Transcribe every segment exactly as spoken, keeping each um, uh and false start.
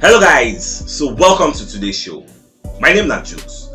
Hello guys, so welcome to today's show. My name na Jukes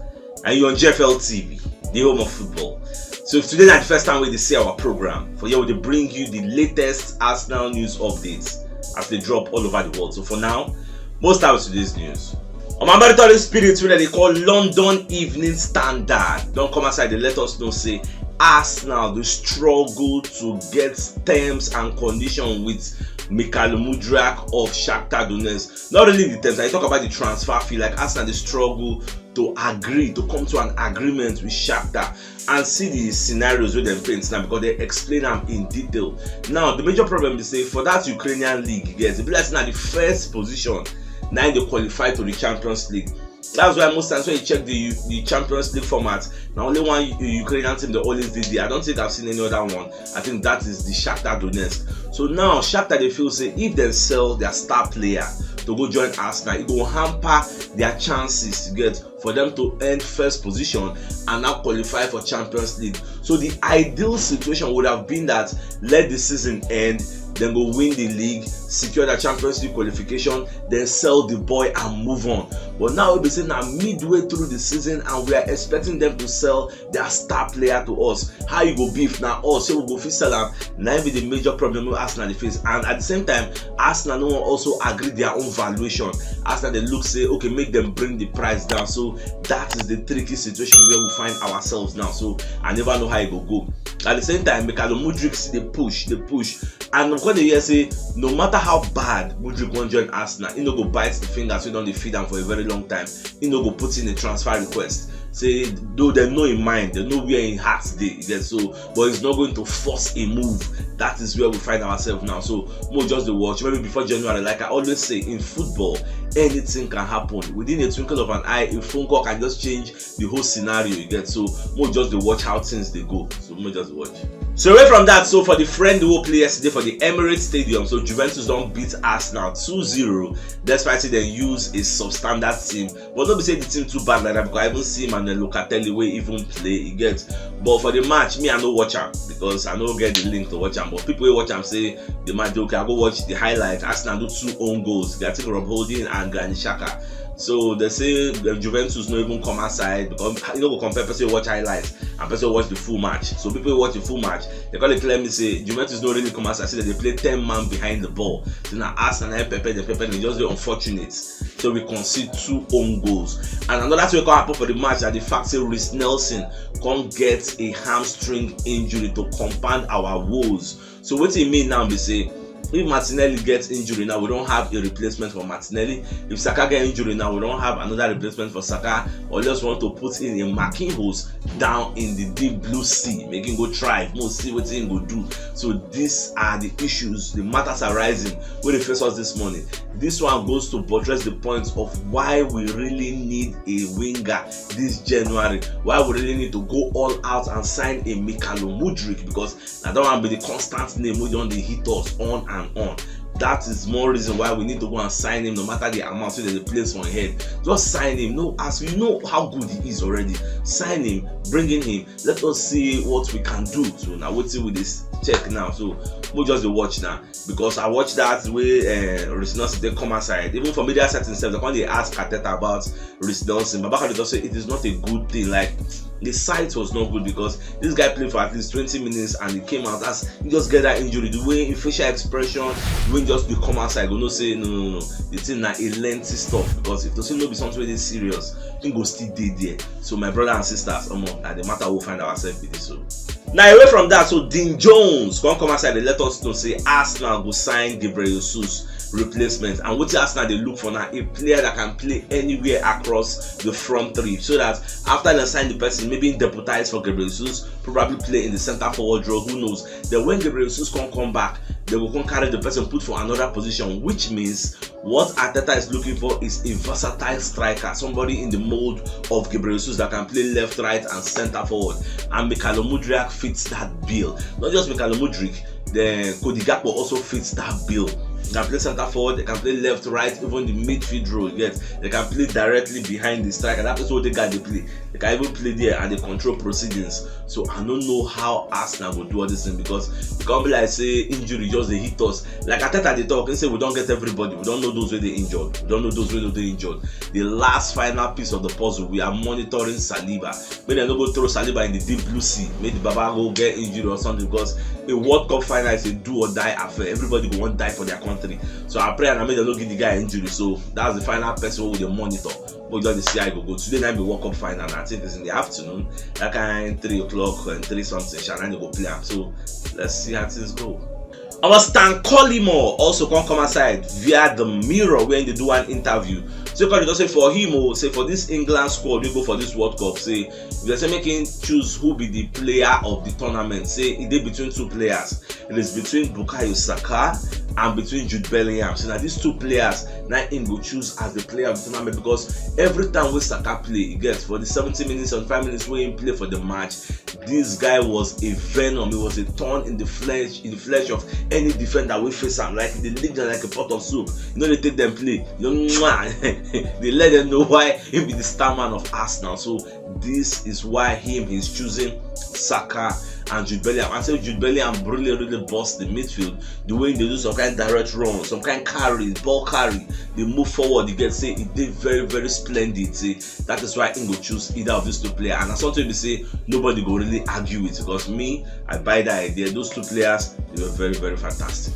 and you're on G F L T V, the home of football. So if today na the first time we dey see our program, for here we dey bring you the latest Arsenal news updates as they drop all over the world. So for now, most out today's news. On my military spirit, wey dem dey call London Evening Standard, don come outside dey let us know say Arsenal dey struggle to get terms and condition with Mikhail Mudryk of Shakhtar Donetsk. Not really the terms, I talk about the transfer fee. Like, Arsenal dey struggle to agree, to come to an agreement with Shakhtar. And see the scenarios wey dem paint now, because they explain am in detail. Now, the major problem is say for that Ukrainian league, yes, e be like say na the first position na im dey qualify to the Champions League. That's why most times when you check the the Champions League format, na only one U- Ukrainian team dey always dey there. I don't think I've seen any other one. I think that is the Shakhtar Donetsk. So now Shakhtar dey feel say if dem sell their star player to go join Arsenal, e go hamper their chances, you get, for them to end first position and now qualify for Champions League. So the ideal situation would have been that let the season end, then go win the league, secure the Champions League qualification, then sell the boy and move on. But now we be saying now midway through the season and we are expecting them to sell their star player to us. How you go be if na us say we go fit sell am? Na im be the major problem wey Arsenal dey face. And at the same time, Arsenal no wan also agree their own valuation. Arsenal dey look say, okay, make dem bring the price down. So that is the tricky situation where we find ourselves now. So I never know how e go go. At the same time, Mikhailo Mudryk still dey push, dey push. And of course, they hear say no matter how bad Mudryk wan join Arsenal, he no go bite the fingers wey don dey feed am for a very long time. He no go put in a transfer request. Say though they know in mind, they know where in heart dey, you get, so, but he's not going to force a move. That is where we find ourselves now. So mo just dey watch. Maybe before January, like I always say, in football, anything can happen. Within a twinkle of an eye, a phone call can just change the whole scenario, you get. So mo just dey watch how things dey go. So mo just dey watch. So away from that, so for the friend who play yesterday for the Emirates Stadium, so Juventus don beat Arsenal two zero, despite say dem use a substandard team. But no be say the team too bad like that, because I even see Manuel Locatelli wey even play, e get. But for the match, me, I no watch am because I no get the link to watch am. But people wey watch am say the match dey okay. I go watch the highlight. Arsenal do two own goals. I think Rob Holding and Granit Xhaka. So they say uh, Juventus no even come outside, because you no go compare person wey watch highlights and person wey watch the full match. So people wey watch the full match, they call it clear me say Juventus no really come outside. Say they play ten man behind the ball. So now Arsenal and Pepe, the Pepe, they just dey unfortunate. So we concede two own goals. And another thing wey come happen for the match na the fact say Reiss Nelson come get a hamstring injury to compound our woes. So wetin e mean now be say if Martinelli gets injury now, we don't have a replacement for Martinelli. If Saka get injury now, we don't have another replacement for Saka. Or just want to put in a Marquinhos down in the deep blue sea, make him go try, mo see wetin he go do. So these are the issues, the matters arising wey dey face us this morning. This one goes to buttress the point of why we really need a winger this January, why we really need to go all out and sign a Mikhailo Mudryk, because na that one be the constant name wey don dey hit us on and on. That is more reason why we need to go and sign him, no matter the amount wey dem dey place for him head. Just sign him. No, as we know how good he is already, sign him, bring in him. Let us see what we can do. So na wetin we dey check now. So we just dey watch now, because I watch that way. Uh, Reiss Nelson dey come outside. Even for media settings, they come dey ask Arteta about Reiss Nelson. But Bakari just say it is not a good thing. Like, the sight was not good because this guy played for at least twenty minutes and he came out as he just get that injury. The way in facial expression, when just dey come outside, go know say no, no, no, no. The thing na a lengthy stuff, because if to say no be something wey dey serious, he go still dey there. So my brother and sisters, omo, na the matter we find ourselves with this. So now away from that, so Dean Jones come come outside dey let us know say Arsenal go sign Gabriel Jesus replacement. And wetin Arsenal dey look for now, a player that can play anywhere across the front three, so that after dem sign the person, maybe he deputize for Gabriel Jesus, probably play in the center forward role, who knows. Then when Gabriel Jesus come come back, they will come carry the person put for another position, which means what Arteta is looking for is a versatile striker, somebody in the mold of Gabriel Jesus that can play left, right, and center forward. And Mikhailo Mudryk fits that bill. Not just Mikhailo Mudryk, then Cody Gakpo also fits that bill. They can play center forward, they can play left, right, even the midfield role. Yes, they can play directly behind the striker. That's what they got. They play. They can even play there and they control proceedings. So I don't know how Arsenal will do all this thing, because it can't be like say injury just dey hit us. Like Arteta dey talk, he say we don't get everybody. We don't know those where they injured. We don't know those where they injured. The last final piece of the puzzle, we are monitoring Saliba. Make dem no go throw Saliba in the deep blue sea. Make the Baba go get injury or something, because a World Cup final is a do or die affair. Everybody go want die for their country. So I pray and I make dem no give the guy injury. So that's the final person we dey monitor. But just dey see how e go go. Today night be World Cup final. I think it's in the afternoon. That kind three o'clock and three something. Shall I go play am? So let's see how things go. Our Stan Collymore also come come outside via the Mirror when they do an interview. So come just say for him, oh, say for this England squad, we go for this World Cup. Say if they say make him choose who be the player of the tournament, say it dey between two players. It is between Bukayo Saka and between Jude Bellingham. So now these two players, now him go choose as the player of the tournament, because every time we Saka play, he gets for the seventy minutes and five minutes when he play for the match, this guy was a venom. He was a thorn in the flesh, in the flesh of any defender we face am. Like they lick them like a pot of soup. You know they take them play. You know, they let them know why he be the star man of Arsenal. So this is why him is choosing Saka and Jude Bellingham. I say Jude Bellingham really, really busts the midfield. The way they do some kind of direct run, some kind of carry, ball carry, they move forward. You get say it did very, very splendid. See, that is why he go choose either of these two players. And that's something we say nobody go really argue with, because me, I buy that idea. Those two players, they were very, very fantastic.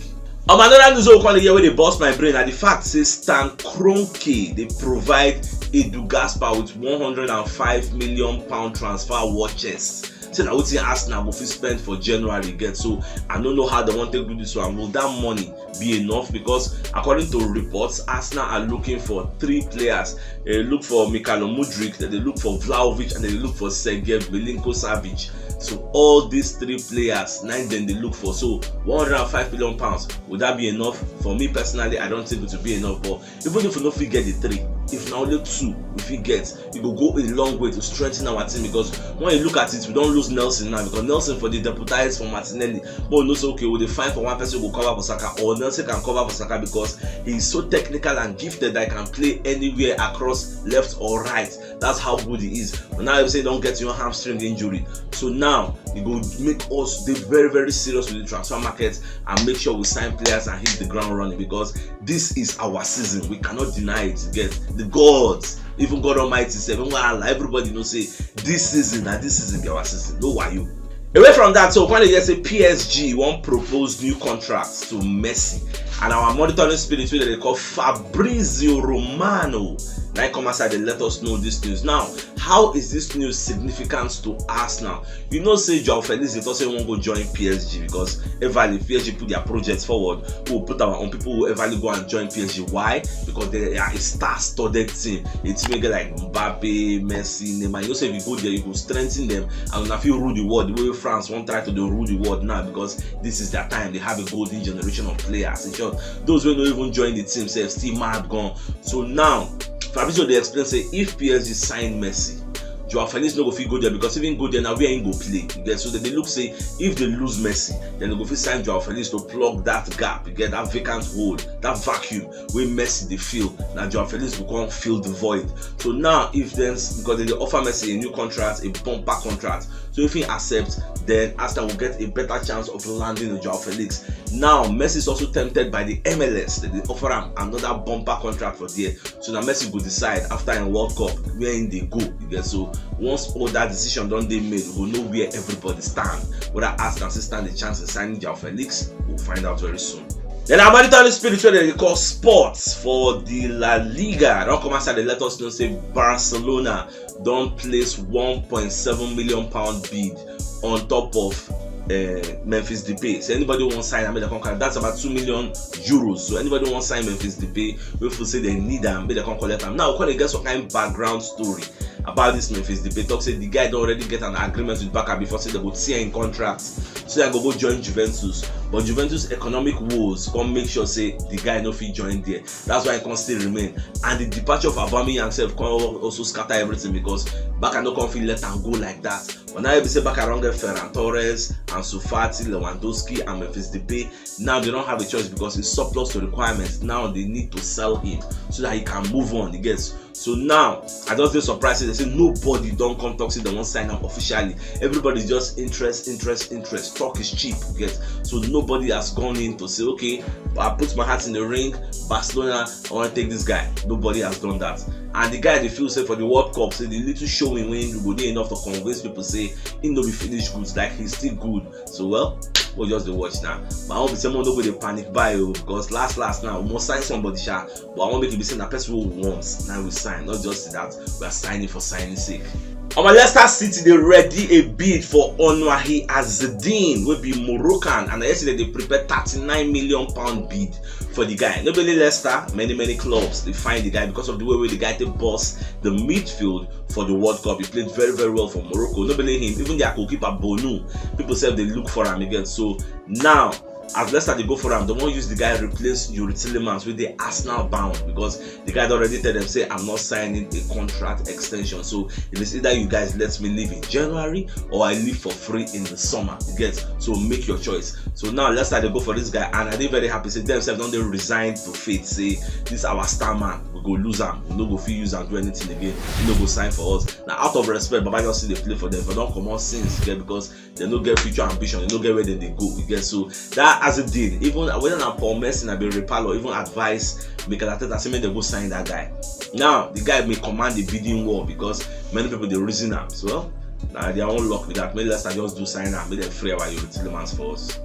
Um, another news wey come here wey dey burst my brain na the fact say Stan Kroenke dey provide Edu Gaspar with one hundred and five million pound transfer war chest. Say na wetin Arsenal go fit spend for January get. So I no know how they wan take do this one. Will that money be enough? Because according to reports, Arsenal are looking for three players. They look for Mykhailo Mudryk, then they look for Vlahovic, and they look for Sergej Milinkovic-Savic. So all these three players, nine then they look for. So one hundred and five million pounds, would that be enough? For me personally, I don't think it would be enough. But even if we no fit get the three, if na only two we fit get, it go go a long way to strengthen our team. Because when you look at it, we don't lose Nelson now, because Nelson for the deputize for Martinelli. But we know say okay, we dey find for one person go cover for Saka, or Nelson can cover for Saka because he is so technical and gifted that he can play anywhere across left or right. That's how good he is. But now you say don't get your hamstring injury. So now it go make us dey very, very serious with the transfer market and make sure we sign players and hit the ground running, because this is our season. We cannot deny it. Get the gods, even God Almighty sef, even Allah, everybody know say this season na this season be our season. No wayo. Away from that, so when they say P S G wan propose new contracts to Messi, and our monitoring spirit wey they call Fabrizio Romano, now come outside and let us know this news. Now, how is this news significant to Arsenal? You know say Joao Felix dey talk say he wan go join P S G because Everly, P S G put their projects forward. We will put our own people who Everly go and join P S G. Why? Because they are a star-studded team. A team wey get like Mbappe, Messi, Neymar. You know say if you go there, you go strengthen them, and una fit rule the world the way France wan try to dey rule the world now, because this is their time. They have a golden generation of players. In short, those wey no even join the team sef still mad gan. So now, Fabrizio dey explain say if P S G sign Messi, Joao Felix no go fit go there, because even go there na where he go play. You get, so they dey look say if they lose Messi, then they go fit sign Joao Felix to plug that gap. You get that vacant hole, that vacuum wey Messi dey fill. Na Joao Felix go come fill the void. So now if then, because they dey offer Messi a new contract, a bumper contract. So if he accepts, then Arsenal will get a better chance of landing Joao Felix. Now Messi is also tempted by the M L S. They dey offer am another bumper contract for there. So na Messi go decide after im World Cup where im dey go. You get, so once all that decision don dey made, we go know where everybody stand. Whether Arsenal still stand a chance in signing Joao Felix, we'll find out very soon. Then our monitoring spirit wey they call sports for the La Liga don come outside dey let us know say Barcelona don place one point seven million pound bid on top of uh, Memphis Depay. So anybody wan sign am, make dem come carry. That's about two million euros. So anybody wan sign Memphis Depay, wey feel say they need am, make dem come collect am. Now we come dey get some kind background story about this Memphis Depay. Talk say the guy don already get an agreement with Barca before say they go tear im contract, so I go go join Juventus. But Juventus economic woes come make sure say the guy no fit join there. That's why he come still remain. And the departure of Aubameyang sef come also scatter everything, because Barca no come fit let am go like that. But now you be say Barca don get Ferran Torres, Ansu Fati, Lewandowski, and Memphis Depay. Now they don't have a choice because he's surplus to requirements. Now they need to sell him so that he can move on. He gets so now I just dey surprised say they say nobody don come talk say they wan sign am officially. Everybody's just interest, interest, interest. Talk is cheap, you get. So nobody has gone in to say, okay, I put my hat in the ring. Barcelona, I wan take this guy. Nobody has done that. And the guy dey feel say for the World Cup, say the little showing wey he do go dey enough to convince people say he no be finished goods, like he's still good. So well, we just dey watch now. But I wan be say make we no go dey panic buy o, because last last now we must sign somebody sha. But I wan make e be say na person wey we want na we sign, not just that we are signing for signing sake. Omo, Leicester City dey ready a bid for Onuahi Azedin, wey be Moroccan, and yesterday they prepare thirty-nine million pound bid for the guy. No be only Leicester, many many clubs dey find the guy because of the way wey the guy take boss the midfield for the World Cup. He played very very well for Morocco. No be only him, even their goalkeeper Bonu, people sef dey look for am again. So now as Leicester dey go for am, they wan use the guy replace Youri Tielemans wey dey Arsenal bound, because the guy don already tell them say, I'm not signing a contract extension. So it is either you guys let me leave in January or I leave for free in the summer. You get? So make your choice. So now Leicester dey go for this guy, and I dey very happy say dem sef don dey resign to fate. Say this our star man, we go lose am. We no go fit use am do anything again. He no go sign for us. Now out of respect, Baba just still dey play for them. But don comot since, you get, because they no get future ambition, they no get where they dey go. You get? So that as it did, even whether na Paul Merson, I be Repal or even advice Mikel Arteta say make they go sign that guy. Now the guy may command the bidding war because many people dey reason am. So well, na their own luck be that. Make Leicester just do sign am, make dem free our Youri Tielemans for us.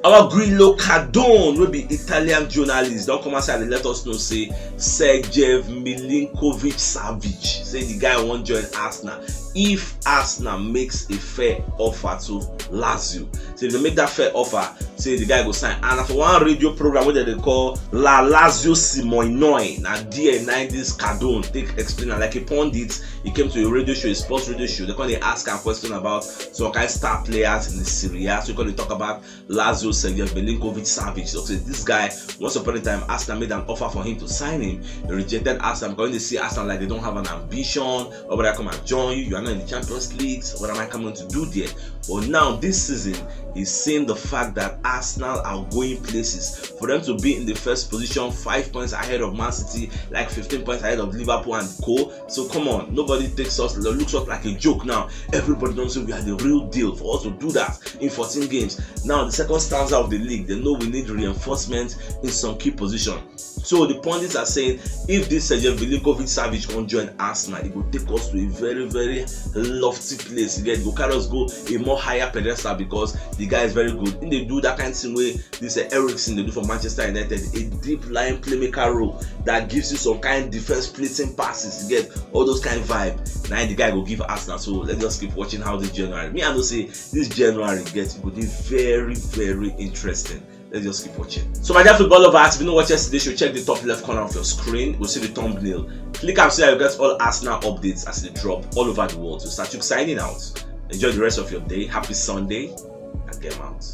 Our Grillo Cardone, wey be Italian journalist, don come outside and let us know say Sergej Milinkovic Savic say the guy wan join Arsenal if Arsenal makes a fair offer to Lazio. So if they make that fair offer, say the guy go sign. And for one radio program wey dem dey call La Lazio Simonoi, na there na this Cardone take explain am like a pundit. He came to a radio show, a sports radio show. They come dey ask am question about some kind star players in the Serie A. So he come dey talk about Lazio, Sergej Milinkovic Savic. So say this guy, once upon a time, Arsenal made an offer for him to sign him. He rejected Arsenal because they see Arsenal like they don't have an ambition. Or would I come and join you? You are not in the Champions League. So what am I coming to do there? But now this season, he's seeing the fact that Arsenal are going places. For them to be in the first position, five points ahead of Man City, like fifteen points ahead of Liverpool and co. So come on, nobody takes us, looks us like a joke now. Everybody knows we are the real deal for us to do that in fourteen games. Now the second stanza of the league, they know we need reinforcement in some key position. So the pundits are saying if this Sergej Milinkovic Savic wan join Arsenal, it go take us to a very very lofty place. Again, it go carry us go a more higher pedestal because the guy is very good. He dey do that kind of thing wey this uh, Eriksen dey do for Manchester United, a deep lying playmaker role that gives you some kind defense splitting passes. You get all those kind of vibe. Now the guy go give Arsenal. So let's just keep watching how this January. Me, I know say this January get go be very very interesting. Let's just keep watching. So my dear football lovers, if you no watch yesterday show, check the top left corner of your screen. We'll see the thumbnail. Click and see how you get all Arsenal updates as they drop all over the world. So Satuk signing out. Enjoy the rest of your day. Happy Sunday and game out.